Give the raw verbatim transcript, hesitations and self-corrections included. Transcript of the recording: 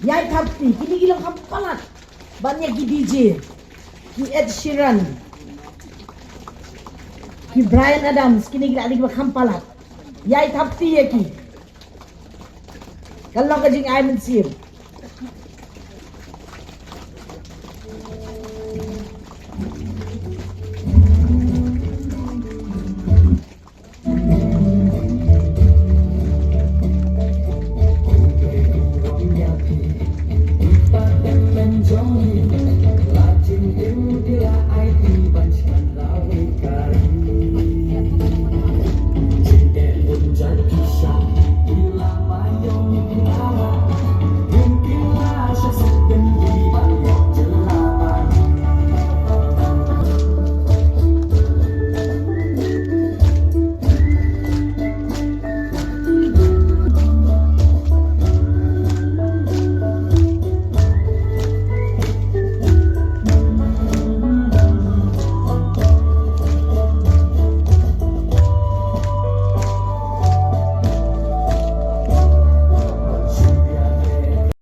Ïai thapti, kine ki long kham palat ban ïa ki D J, ki Ed Sheeran, ki Bryan Adams, kine ki la dei kiba kham palat. Ïai thapti ïa ki. Kan long ka jingai mynsiem.